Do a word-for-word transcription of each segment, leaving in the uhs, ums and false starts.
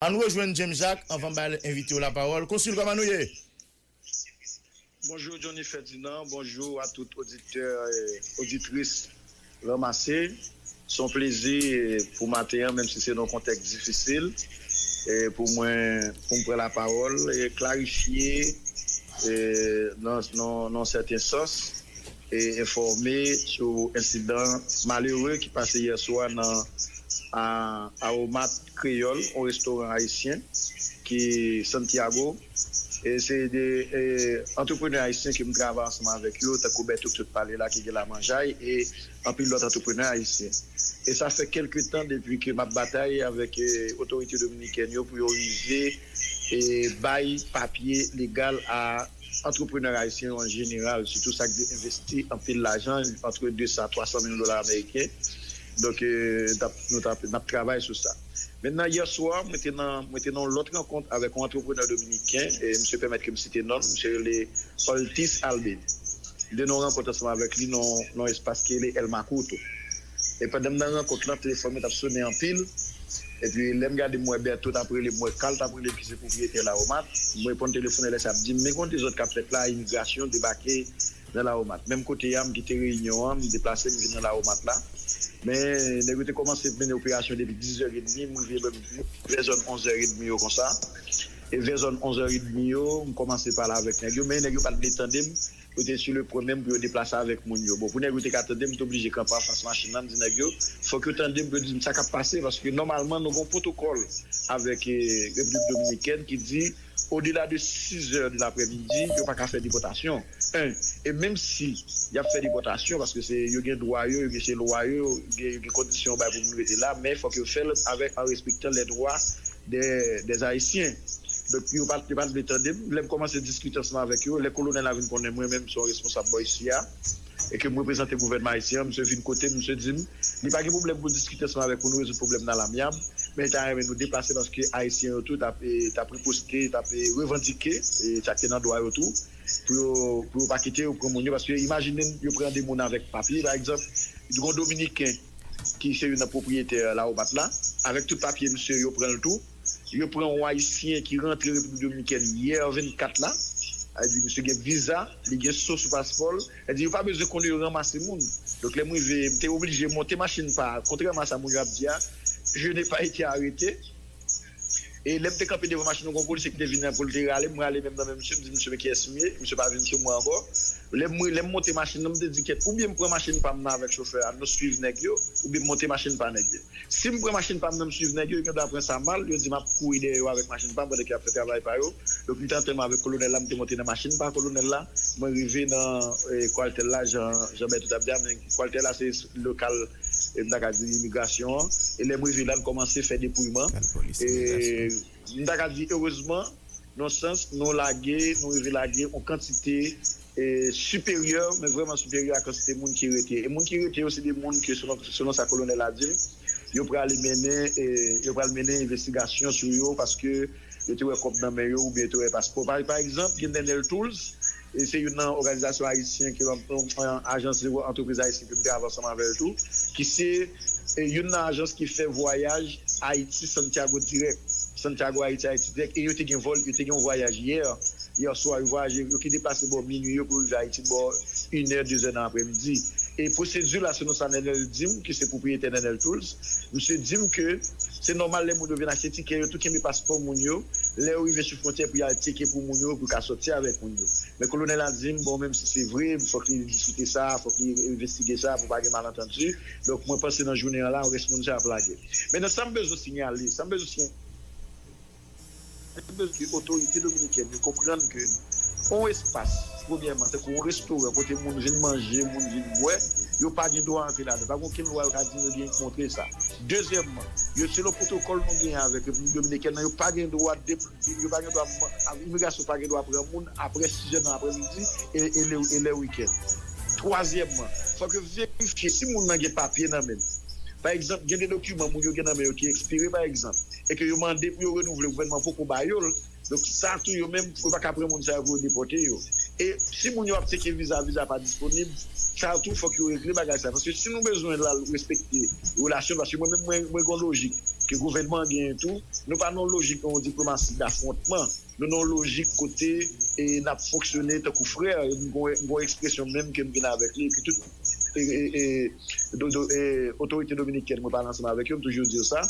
Ann rejwenn James Jacques anvan m bay envite yo lapawòl. Konsil, kòman nou ye? Bonjou Johnny Ferdinand, bonjou a tout oditè e oditris Ranmase. Se yon plezi e pou maten an, menm si se nan yon kontèks difisil, e pou mwen, pou m pran lapawòl e klarifye e nan, nan, nan yon sèten sans e enfòme sou ensidan malere ki pase yè swa nan a, Aromat Kreyòl, yon restoran ayisyen ki Santiago. E se de e, antreprenè ayisyen ke m travay ansanm avèk yo, tankou Berto k sot pale la, ki gen Lamanjay, e anpil lòt antreprenè ayisyen. E sa fè kèlke tan depi ke m ap batay avèk e, otorite dominikèn yo pou yo rive e, bay papye legal a antreprenè ayisyen yo an jeneral, sitou sa k vle envesti anpil lajan, antre de san a twa san mil dola ameriken. Donk, e, n ap, nou t ap, n ap travay sou sa. Mentnan, yè swa, mwen te nan, mwen te nan yon lòt rankont avèk yon antreprenè dominiken, e misye pèmèt ke m site non l, misye rele Oltis Albin. M te nan yon rankont ansanm avèk li nan, nan yon espas ki rele El Makuto. E pandan m nan rankont lan, telefòn mwen t ap sonnen anpil. Epi lè m gade, m wè Berto t ap rele m, m wè Carl t ap rele m, ki se pwopriyetè Lawomat. M reponn telefòn, lè sa ap di m, men gen yon dezòd k ap fèt la, imigrasyon debake nan Lawomat. Menm kote a, m kite reyinyon an, m deplase, m vin nan Lawomat la. Men nèg yo te kòmanse mennen operasyon depi dizè edmi, m rive vè zòn onzè edmi yo konsa. E vè zòn onzè edmi yo, m kòmanse pale avèk nèg yo, men nèg yo pa t vle tande m. Yo te sou le pwen menm pou yo deplase avèk moun yo. Bon, pou nèg yo te ka tande m, m te oblije kanpe anfas machin nan, m di nèg yo, fòk yo tande m pou yo di m sa k ap pase, paske nòmalman nou gen yon pwotokòl avèk e, Repiblik Dominikèn ki di odela de sizè de laprèmidi, yo pa ka fè depòtasyon. En, e menm si y ap fè depòtasyon, paske se yo gen dwa yo, yo gen se lwa yo, yo gen, yo gen kondisyon yo bay pou moun rete la, men fòk yo fè l avèk, an respektan lè dwa dè, dè Ayisyen. Donk, yo pa, yo pa t vle tande m. Lè m kòmanse diskite ansanm avèk yo, lè kolonèl la vin konnen mwen menm se yon responsab bò isi a, e ke m reprezante gouvènman ayisyen an, misye vin kote m, misye di m, li pa gen pwoblèm pou l diskite ansanm avèk ou, nou rezoud pwoblèm nan lamyab, men li ta renmen nou deplase paske ayisyen yo tou t ap, e, t ap riposte, t ap, e, revandike, e, sa k te nan dwa yo tou, pou yo, pou yo pa kite yo pran moun yo, paske imajine n, yo pran de moun avèk papye, pa egzanp, yon dominiken ki se youn nan pwopriyetè Lawomat la, avèk tout papye misye, yo pran l tou, yo pran yon ayisyen ki rantre Repiblik Dominikèn yè vennkat la, sa vle di misye gen viza, li gen so sou paspò l, sa vle di yo pa bezwen konnen yo ranmase moun. Donk lè m rive, m te oblije monte machin pa, kontrèman a sa moun yo ap di a, je n'ai pas été arrêté. E lè m te kanpe devan machin nan, gen yon polisye ki te vin pou l te rale m, m rale menm nan men misye, m di misye, men kiyès m ye? Misye pa vin sou mwen ankò. Lè m, lè m monte machin nan, m te di kèt, oubyen m pran machin pa m nan avèk chofè a, nou swiv nèg yo, oubyen m monte machin pa nèg yo. Si m pran machin pa m nan, m swiv nèg yo, yo gen dwa pran sa mal, yo di m ap kouri dèyè yo avèk machin pa m pandan ke y ap fè travay pa yo. Donk, m te antann mwen avèk kolonèl la, m te monte nan machin pa kolonèl la, mwen rive nan e, kwatèl la, jan, jan Berto t ap di a, men kwatèl la se lokal, e, m ta ka di imigrasyon an. E lè m rive la, n kòmanse fè depouyman. E, m ta ka di, erezman, nan sans, nou lage, nou rive lage yon kantite e, siperyè, men vrèman siperyè a kantite moun ki rete. E moun ki rete yo, se de moun ke, selon, selon sa kolonèl la di m, yo prale mennen, e, yo pral mennen envestigasyon sou yo, paske yo te wè kòb nan men yo oubyen yo te wè paspò. Pa, pa egzanp, gen Nenel Tools, e se youn nan òganizasyon ayisyen ke, ajans antrepriz ayisyen ke m travay ansanm avè l tou, ki se e, youn nan ajans ki fè vwayaj Ayiti Santiago dirèk. Santiago Ayiti, Ayiti dirèk. E yo te gen vòl, yo te gen yon vwayaj yè, yè swa, yo vwayaje, yo ki deplase bò minui yo pou rive Ayiti bò inè, dezè nan aprèmidi. E pwosedi la, selon sa Nenel di m, ki se pwopriyetè Nenel Tools, misye di m ke se nòmal lè moun yo vin achte tikè, yo tou kenbe paspò moun yo, lè yo rive sou fwontyè pou y al tcheke pou moun yo, pou yo ka sòti avèk moun yo. Men kolonèl la di m, bon, menm si se vre, fòk li diskite sa, fòk li envestige sa pou pa gen malantandi. Donk, mwen panse nan jounen an la, rès moun sa ap lage. Men nan sa m bezwen siyale, sa m bezwen siyale, m bezwen ke otorite dominikèn yo konprann ke yon espas, premyèman, tankou yon restoran kote moun vin manje, moun vin bwè, yo pa gen dwa antre ladan. Pa gen okenn lwa yo ka di yo gen pou montre sa. Dezyèmman, yo selon pwotokòl nou genyen avèk Repiblik Dominikèn nan, yo pa gen dwa dep- yo pa gen dwa, imigrasyon pa gen dwa pran moun apre sizè nan aprèmidi e, e, lè, e lè wikenn. Twazyèmman, fòk yo verifye si moun nan gen papye nan men l. Pa egzanp, gen de dokiman moun yo gen nan men yo ki ekspire, pa egzanp, e ke yo mande pou yo renouvle, gouvènman poko ba yo l. Donk, sa tou, yo menm, yo pa ka pran moun sa yo pou yo depòte yo. E si moun yo ap tcheke viza, viza pa disponib, sa tou, fòk yo regle bagay sa. Paske si nou bezwen l al respekte relasyon, paske mwen menm, mwen, mwen gen yon lojik. ke gouvènman an genyen tou. Nou pa nan yon lojik nan yon diplomasi dafwontman. Nou nan yon lojik kote e n ap fonksyone tankou frè. M gon, m gon ekspresyon menm ke m vin avèk li, epi tout e, e, e, do, do, e, otorite dominikèn, mwen pale ansanm avèk yo, m toujou di yo sa.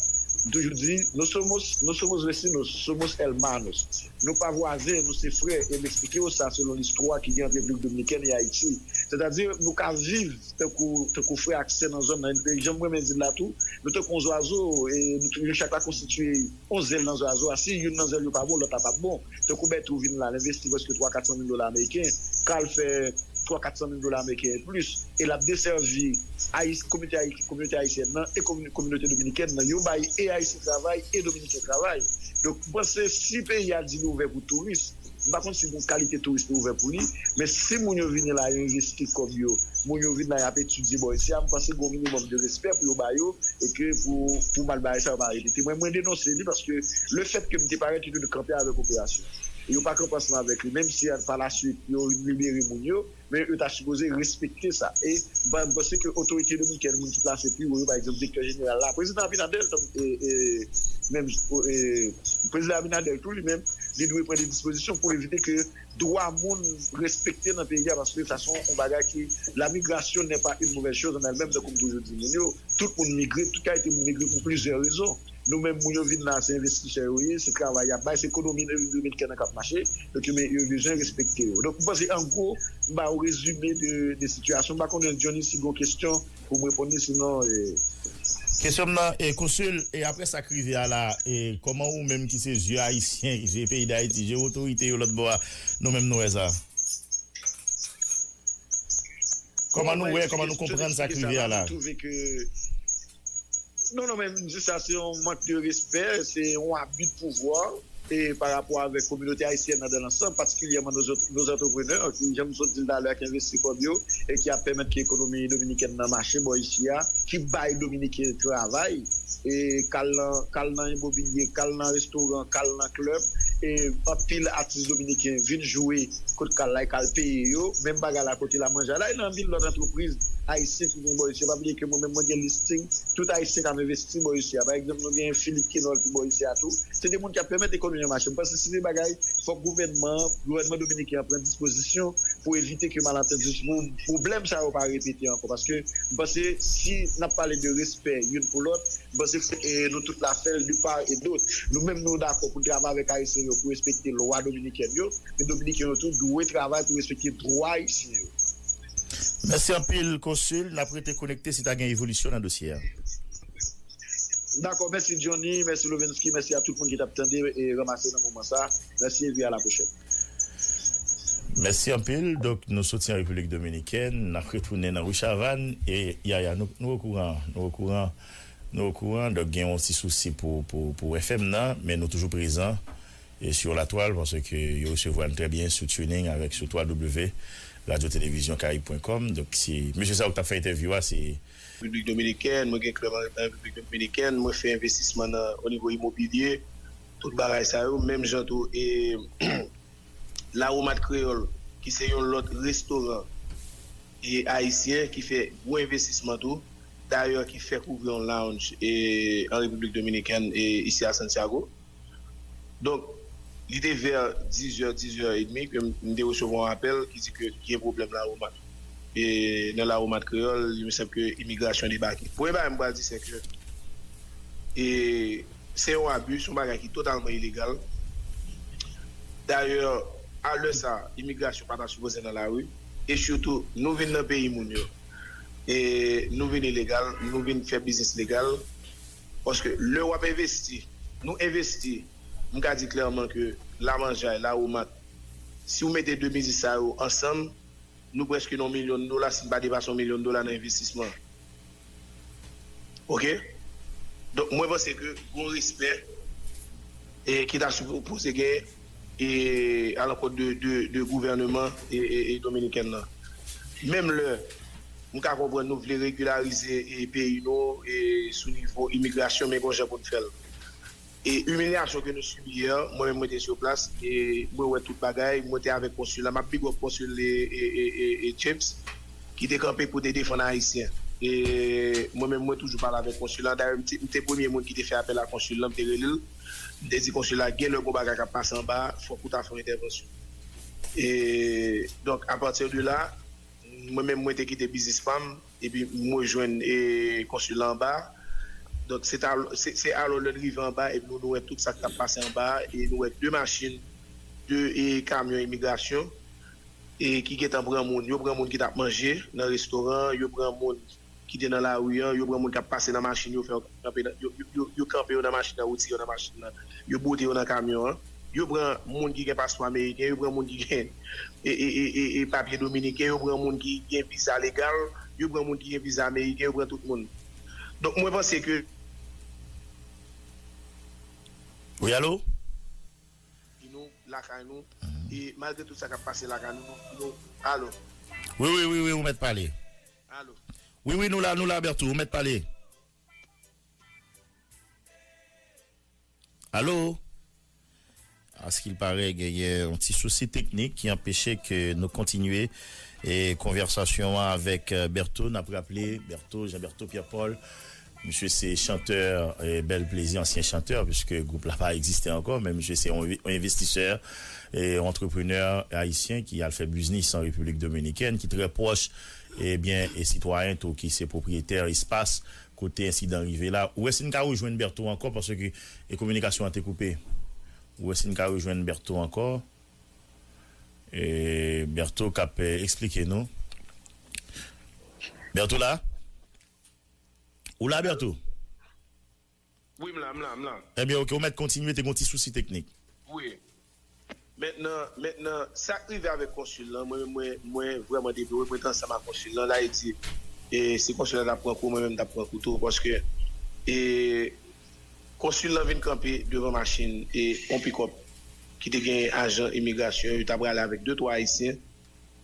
M toujou di, no somos, no somos vecinos, somos hermanos. Nou pa vwazen, nou se frè. E m eksplike yo sa selon listwa ki gen ant Repiblik Dominikèn e Ayiti. Sètadi, nou ka viv tankou, tankou frè ak sè nan zòn nan. E jan m renmen di l la tou, nou tankou yon zwazo, e nou, nou chak la konstitiye yon zèl nan zwazo a. Si youn nan zèl yo pa bon, lòt la p ap bon. Tankou Bertho vin la, l envesti prèske twa, kat san mil dola ameriken, k al fè twa, kat san mil dola ameriken e plis, e l ap desèvi Ayis-, kominote ayi-, kominote ayisyèn nan e komi-, kominote dominikèn nan. Yo bay e Ayisyen travay e Dominiken travay. Donk, m panse si peyi a di li ouvè pou touris, m pa konn si gon kalite touris li ouvè pou li, men si moun yo vini la, yo envesti kòb yo, moun yo vin la, y ap etidye bò isi a, m panse gon minimòm de respè pou yo ba yo, e ke pou, pou mal bagay sa yo pa repete. Mwen, mwen denonse li paske le fèt ke m te parèt, yo te kanpe avèk operasyon. Yo pa kanpe ansanm avèk li, menm si pa la swit, yo libere moun yo, men yo ta sipoze respekte sa. E m pa, m panse ke otorite dominikèn, moun ki plase pi wo yo, pa egzanp, direktè jeneral la, prezidan Abinader, e, e, menm, e, prezidan Abinader tou li menm, li dwe pran de dispozisyon pou evite ke dwa moun respekte nan peyi a, paske sa se yon bagay ki, la migration n'est pas une mauvaise chose en elle-même, tankou m toujou di moun yo, tout moun migre, tout kalite moun migre pou plizyè rezon. Nou menm, moun yo vin la, se envestisè yo ye, se travay y ap bay, se ekonomi Repiblik Dominikèn nan k ap mache, donk yo, yo bezwen respekte yo. Donk, m panse, an gwo, m ba w rezime de, de sitiyasyon. M pa konnen, Johnny, si gon kesyon pou m reponn li, sinon, e, Kesyon m nan, e, Konsil, e apre sa k rive a la, e kòman ou menm ki se zye ayisyen, ki se peyi Dayiti, je otorite yo lòt bò a, nou menm nou wè sa? Kòman nou wè, kòman nou konprann sa k rive a la? Non, non, men m di sa se yon mank de respè, se yon abi de pouvwa e pa rapò avèk kominote ayisyèn nan dan lansanm, patikilyèman nos, nos entrepreneurs, ki, jan m sot di l talè a, ki envesti kòb yo e ki ap pèmèt ke ekonomi dominikèn nan mache bò isi a, ki bay Dominiken travay, e k al nan, k al nan imobilye, k al nan restoran, k al nan klèb, e anpil atis dominiken vin jwe kot k al la, k al peye yo, menm bagay la kote la manje a la, e nan anpil lòt antrepriz ayisyen ki gen bò isi a. Pa bliye ke mwen menm mwen gen listing tout ayisyen k ap envesti bò isi a. Pa egzanp, nou gen Philippe Kenol ki bò isi a tou. Se de moun k ap pèmèt ekonomi an mache. M panse se de bagay, fòk gouvènman an, gouvènman dominiken an pran dispozisyon pou evite ke malantandi, pou pwoblèm sa yo pa repete ankò. Paske m panse si n ap pale de respè youn pou lòt, m panse fòk, e, nou tout la fè l de part et d'autre. Nou menm nou dakò pou n travay avèk ayisyen yo, pou respekte lwa dominikèn yo, men dominiken yo tou dwe travay pou respekte dwa ayisyen yo. Mèsi anpil, Konsil. N ap rete konekte si ta gen evolisyon nan dosye a. Dakò, mèsi Johnny, mèsi Lovensky, mèsi a tout moun ki t ap tande e ranmase nan moman sa. Mèsi epi a la pwochèn. Mèsi anpil. Donk, nou soti an Repiblik Dominikèn, n ap retounen nan Ri Chavann. E, Yaya, nou, nou okouran, nou okouran, nou okouran. Donk, gen yon ti sousi pou, pou, pou F M nan, men nou toujou prezan e sur la toile, paske yo resevwa n trè byen sou TuneIn avèk sou w w w radio télévision caraïbe point com. Donk, se mesye sa yo k t ap fè entèvyou a, se Repiblik Dominikèn, mwen gen klèb an Repiblik Dominikèn, mwen fè envestisman nan, o nivo imobilye, tout bagay sa yo, menm jan tou, e Lawomat Kreyòl, ki se yon lòt restoran e ayisyen, ki fè gwo envestisman tou, dayè ki fèk ouvri yon lounge e an Repiblik Dominikèn e isi a Santiago. Donk, li te vè dizè, dizè edmi ke m, m te resevwa yon apèl ki di ke gen pwoblèm Lawomat. E nan Lawomat Kreyòl, li menm ke imigrasyon debake. Premye bagay m pral di se ke, e, se yon abi, se yon bagay ki totalman ilegal. Dayè, a lè sa, imigrasyon pa ta sipoze nan lari. E sitou, nou vin nan peyi moun yo. E nou vin ilegal, nou vin fè biznis legal. Paske lè w ap envesti, nou envesti, m ka di klèman ke Lamanjay, Lawomat, si w mete de biznis sa yo ansanm, nou prèske nan yon milyon dola, si n pa depase yon milyon dola nan envestisman. Oke? Donk, mwen panse ke gon respè e ki ta sipoze gen e alankont de, de, de gouvèneman e, e, e dominiken nan. Menm lè m ka konprann nou vle regilarize e peyi nou e sou nivo imigrasyon, men gon jan pou n fè l. E imilyasyon ke nou sibi yè, mwen menm mwen te sou plas, e mwen wè tout bagay, mwen te avèk konsil la, m ap big up konsil e, e, e, e, e James, ki te kanpe pou te defann Ayisyen. E mwen menm, mwen toujou pale avèk konsil la. Dayè, m te, m te premye moun ki te fè apèl a konsil la, m te rele l. M te di konsil la, gen lè gon bagay k ap pase anba a, fòk ou ta fè yon entèvansyon. E, donk, apati de la, mwen menm, mwen te kite biznis pa m, epi m rejwenn, e, konsil la anba a. Donk, se ta, se, se alò lè n rive anba, epi nou, nou wè tout sa k t ap pase anba a, e nou wè de machin, de, e, kamyon imigrasyon, e ki gentan pran moun. Yo pran moun ki t ap manje nan restoran, yo pran moun ki te nan lari an, yo pran moun k ap pase nan machin, yo fè yo kanpe nan, yo, yo, yo, yo kanpe yo nan machin nan, retire yo nan machin nan, yo bwote yo nan kamyon an. Yo pran moun ki gen paspò ameriken, yo pran moun ki gen e, e, e, e, e papye dominiken, yo pran moun ki gen viza legal, yo pran moun ki gen viza ameriken, yo pran tout moun. Donk, mwen panse ke Wi, alo? Di nou lakay nou, e malgre tout sa k ap pase lakay nou, nou, nou, alo, Wi, wi, wi, wi, ou mèt pale. Alo. Wi, wi, nou la, nou la, Berto, ou mèt pale. Alo? Askil pare genyen yon ti sousi teknik ki anpeche ke nou kontinye e konvèsasyon an avèk eh, Berto. N ap raple Berto, Jean Berto Pierre Paul. Misye se chantè eh, Bèl Plezi, ansyen chantè, piske gwoup la pa egziste ankò, men misye se yon envestisè e antreprenè ayisyen ki al fè biznis an Repiblik Dominikèn, ki trè pwòch ebyen e sitwayen tou ki se pwopriyetè espas kote ensidan rive la. Ou wè si n ka rejwenn Berto ankò paske e kominikasyon an te koupe. Ou wè si n ka rejwenn Berto ankò. E Berto k ap eh, eksplike nou. Berto la? Ou la, Berto? Wi, m la, m la, m la. Ebyen, oke, ou mèt kontinye, te gon ti sousi teknik. Wi. Mentnan, mentnan, sa k rive avèk konsil lan, mwen, mwen, mwen vrèman deplore, mwen te ansanm ak konsil lan, la, e di, e si konsil lan t ap pran kou, mwen menm m t ap pran kou tou, paske e konsil lan vin kanpe devan machin e yon pikòp ki te gen ajan imigrasyon, yo t ap prale avèk de twa ayisyen,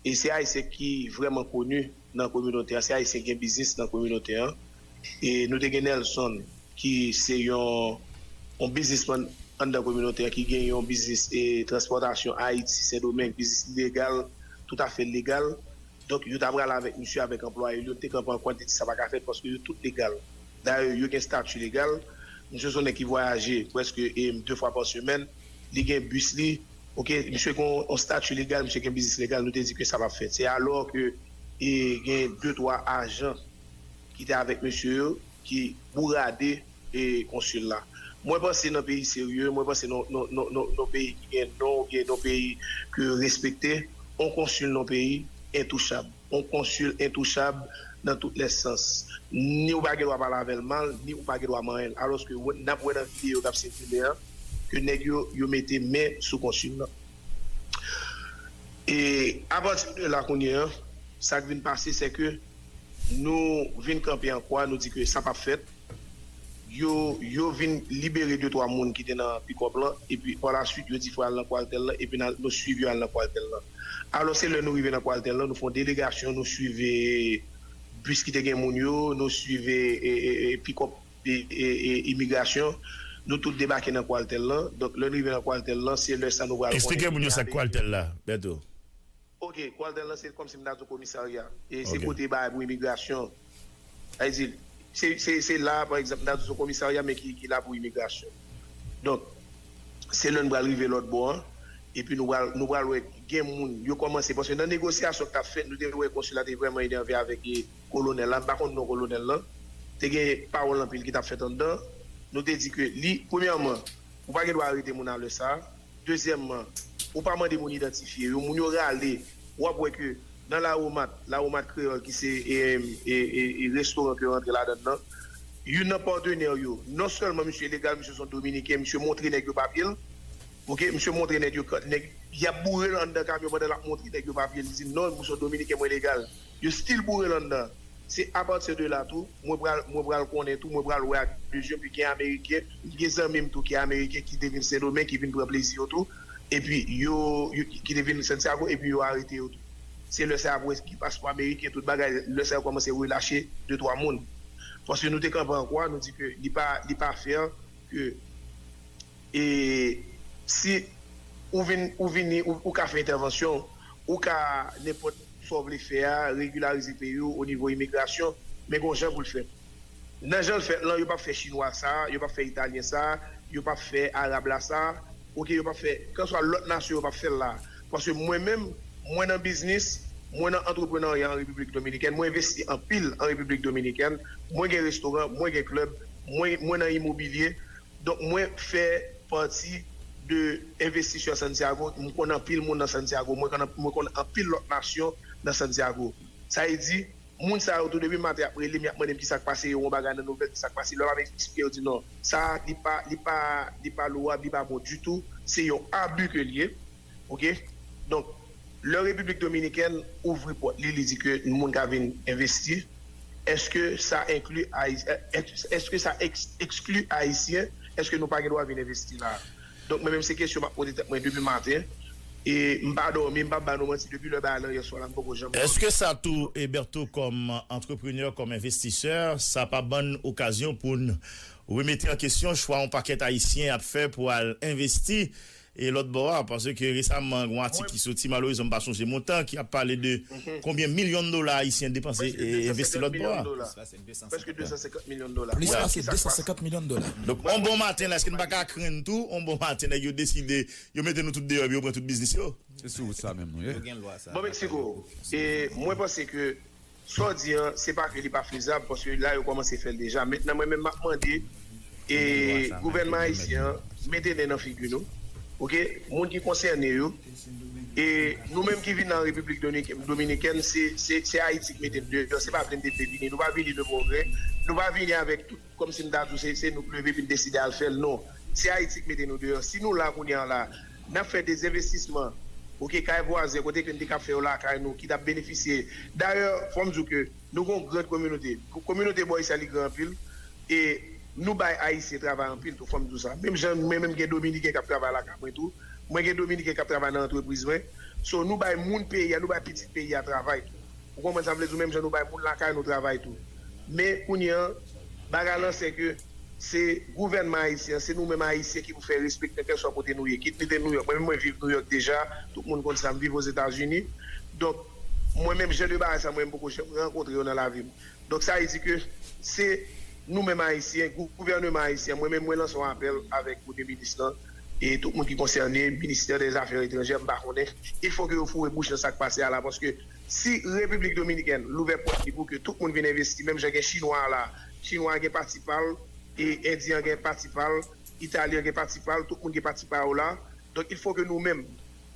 e se ayisyen ki vrèman koni nan kominote an, se ayisyen ki gen biznis nan kominote an. E nou te gen Nelson, ki se yon, yon biznismann anndan kominote an, ki gen yon biznis e transpòtasyon Ayiti, Sendomeng, biznis li legal, toutafè legal. Donk, yo ta pral avèk misye, avèk anplwaye li yo, nou te kanpe an kwen, nou te di sa pa ka fèt paske yo tout legal. Dayè, yo gen stati legal. Misye se yon nèg ki vwayaje prèske e, de fwa pa semèn. Li gen bis li. Oke, misye gen yon stati legal, misye gen biznis legal, nou te di ke sa p ap fèt. Se alò ke e, gen de twa ajan ki te avèk mesye yo, ki bourade e, konsil la. Mwen panse nan peyi serye, mwen panse nan, nan, nan, nan, nan peyi ki gen non, oubyen nan peyi ke yo respekte, yon konsil nan peyi entouchab. Yon konsil entouchab nan tout lè sans. Ni ou pa gen dwa pale avè l mal, ni ou pa gen dwa manyen l. Alòske, n ap wè nan videyo k ap sikile an, ke nèg yo, yo mete men sou konsil lan. E apati de la kounye a, sa k vin pase, se ke nou vin kanpe an kwa, nou di ke sa p ap fèt. Yo, yo vin libere de twa moun ki te nan pikòp lan, epi pa la swit, yo di fò al nan kwatèl lan, epi n al, nou swiv yo al nan kwatèl lan. Alò, se lè nou rive nan kwatèl lan, nou fè yon delegasyon, nou swiv e, bis ki te gen moun yo, nou swiv e, e, e, e, pikòp e, e, e, imigrasyon, nou tout debake nan kwatèl lan. Donk, lè n rive nan kwatèl lan, se lè sa nou pral konnen. Eksplike moun yo sa k kwatèl la, Berto. Ok, kwatèl lan, se kòmsi m ta di w komisarya. E se kote bagay pou imigrasyon. Sa vle di, se, se, se la, pa egzanp, m ta di w se yon komisarya, men ki, ki la pou imigrasyon. Donk, se lè n pral rive lòt bò an, epi nou pral, nou pral wè gen moun, yo kòmanse, paske nan negosyasyon k t ap fèt, nou te wè konsil la te vrèman enève avèk e, kolonèl la, m pa konn non kolonèl lan, te gen pawòl anpil ki t ap fèt anndan. Nou te di ke li, premyèman, ou pa gen dwa arete moun a lè sa a. Dezyèmman, ou pa mande moun idantifye yo. Moun yo rale, w ap wè ke nan Lawomat, Lawomat Kreyòl ki se e, e, e, e restoran ke yo rantre ladan l lan, youn nan patnè yo, non sèlman misye legal, misye se yon Dominiken, misye montre nèg yo papye l, oke, misye montre nèg yo, nèg, y ap boure l anndan kamyon pandan l ap montre nèg yo papye l, li di non, mwen se yon Dominiken, mwen legal. Yo still boure l anndan. Se apati de la tou, mwen pral, mwen pral konnen tou, mwen pral wè ak de je m, pi gen Ameriken, gen zanmi m tou ki Ameriken, ki te vin Sendomeng, ki vin pran plezi yo tou, epi yo, yo, ki te vin Santiago, epi yo arete yo tou. Se lè sa a pou wè ki paspò Ameriken, tout bagay, lè sa a yo kòmanse relache de twa moun. Paske nou te kanpe an kwa, nou di ke li pa, li pa fè ke e si ou vin, ou vini, ou, ou ka fè entèvansyon, ou ka nenpòt sa w vle fè a, regilarize peyi w o nivo imigrasyon, men gon jan pou l fèt. Nan jan l fèt lan, yo p ap fè chinwa sa, yo p ap fè italyen sa, yo p ap fè arab la sa, oke, yo p ap fè, kèlkanswa lòt nasyon, yo p ap fè l la. Paske mwen menm, mwen nan biznis, mwen nan antreprenarya an Repiblik Dominikèn, mwen envesti anpil an Repiblik Dominikèn, mwen gen restoran, mwen gen klèb, mwen, mwen nan imobilye. Donk, mwen fè pati de envestisè Santiago. M konn anpil moun nan Santiago. Mwen konn, mwen konn anpil lòt nasyon nan Santiago. Sa vle di, moun sa yo tou depi maten y ap rele m, y ap mande m ki sa k pase, yo yon bagay nan nouvèl, ki sa k pase. Lè m ap eksplike yo, di non, sa a, li pa, li pa, li pa lwab, li pa bon ditou. Se yon abi ke l ye. Oke? Donk, lè Repiblik Dominikèn ouvri pòt li, li di ke moun ka vin envesti, èske sa enkli Ayi-, èske sa eks-, ekskli Ayisyen? Èske nou pa gen dwa vin envesti la? Donk, mwen menm, se kesyon m ap poze tèt mwen depi maten. E m pa dòmi, m p ap ba nou manti, depi lè bagay lan yè swa la, m poko janm dòmi. Èske sa tou, e Bertho, kòm antreprenè, kòm envestisè, sa pa ban n okazyon pou n remete an kesyon chwa yon pakèt Ayisyen ap fè pou al envesti e lòt bò a, paske resaman, gen yon atik ki soti, malerezman, m pa sonje montan, ki ap pale de konbyen milyon dola Ayisyen depanse e envesti lòt bò a. Prèske de san senkant milyon dola. Plis pase de san senkant milyon dola. Donk, yon bon maten la, èske n pa ka krenn tou, yon bon maten, nèg yo deside, yo mete nou tout deyò, epi yo pran tout biznis yo? Se sou wout sa menm nou ye. Bon, Mexico, e mwen panse ke sa w di an, se pa ke li pa fezab, paske la, yo kòmanse fè l deja. Mentnan, mwen menm, m ap mande, e, gouvènman ayisyen an, mete nen nan figi nou, oke? Moun ki konsène yo, e nou menm ki vin nan Repiblik Dominik-, Dominikèn, se, se, se Ayiti ki mete n deyò, se pa vle n te vle vini. Nou pa vini de bon grè, nou pa vini avèk tout kòmsi m ta di w se, se nou k leve epi n deside al fè l, non. Se Ayiti k mete nou deyò. Si nou la kounye a la, n ap fè de envestisman, oke, kay vwazen, kote ke n te ka fè yo lakay nou, ki t ap benefisye. Dayè, fò m di w ke nou gen yon gran kominote. Kominote bò isi a, li gran anpil. E nou bay Ayisyen travay anpil tou, fò m di w sa. Menm jan mwen menm gen Dominiken k ap travay lakay mwen tou. Mwen gen Dominiken k ap travay nan antrepriz mwen. So, nou bay moun peyi a, nou bay pitit peyi a travay tou. Ou konprann sa m vle di w? Menm jan nou bay moun lakay nou travay tou. Men kounye a, bagay lan se ke se gouvènman ayisyen an, se nou menm Ayisyen ki pou fè respekte kèlswa kote nou ye. Kit nou te Nouyòk, mwen menm mwen viv Nouyòk deja, tout moun konn sa, m viv Ozetazini. Donk, mwen menm jan de bagay sa, mwen m poko janm rankontre yo nan lavi m. Donk, sa vle di ke se nou menm Ayisyen, gou-, gouvèneman ayisyen, mwen menm mwen lanse yon apèl avèk premye minis lan, e tout moun ki konsène, ministè dè zafè etranjè, m pa konnen, il faut ke yo foure bouch nan sa k pase a la, paske si Repiblik Dominikèn louvè pòt li pou ke tout moun vin envesti, menm jan gen Chinwa a la, Chinwa a gen pati pa l, e Endyen an gen pati pa l, Italyen an gen pati pa l, tout moun gen pati pa yo la. Donk, il faut que nou menm,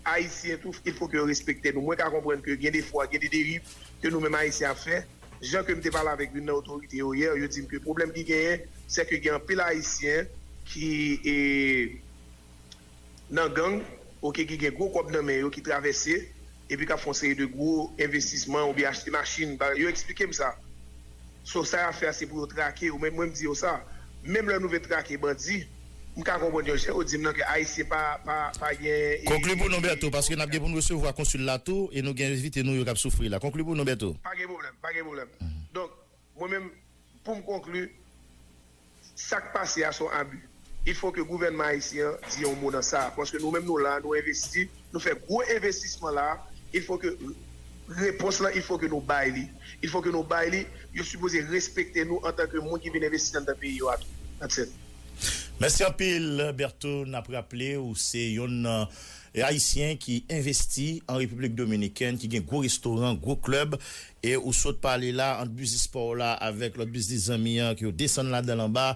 Ayisyen tou, il faut que yo respekte nou. Mwen ka konprann ke gen de fwa, gen de deriv ke nou menm Ayisyen ap fè. Jan ke m te pale avèk youn nan otorite yo yè, yo di m ke pwoblèm ki genyen, se ke gen anpil Ayisyen ki, e, nan gang, oke, ki gen gwo kòb nan men yo, ki travèse, epi k ap fè yon seri de gwo envestisman oubyen achte machin. Ba-, yo eksplike m sa. So, sa y ap fè a, se pou yo trake yo. Men mwen, m di yo sa. Menm lè nou vle trake bandi, m ka konprann yo jan yo di m nan ke Ayisyen pa, pa, pa gen, e, konkli pou nou, e, Bertho, paske n ap gen pou n resevwa konsil la tou, e nou gen envite nou yo k ap soufri la. Konkli pou nou, Bertho. Pa gen pwoblèm, pa gen pwoblèm. Donk, mwen menm, pou m konkli, sa k pase a se yon abi. Il faut que gouvènman ayisyen an di yon mo nan sa a. Paske nou menm nou la, nou envesti, nou fè gwo envestisman la a. Il faut que repons lan, il faut que nou bay li. Il faut que nou bay li. Yo sipoze respekte nou antanke moun ki vin envesti anndan peyi yo a tou. That's it. Mèsi anpil, Bertho. N ap raple ou se yonn nan Ayisyen ki envesti an Repiblik Dominikèn, ki gen gwo restoran, gwo klèb, e ou sot pale la ant biznis pa w la avèk lòt biznis zanmi an, ke yo desann ladan l anba,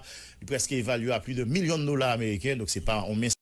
li prèske evalye a plis de milyon dola ameriken, donk se pa yon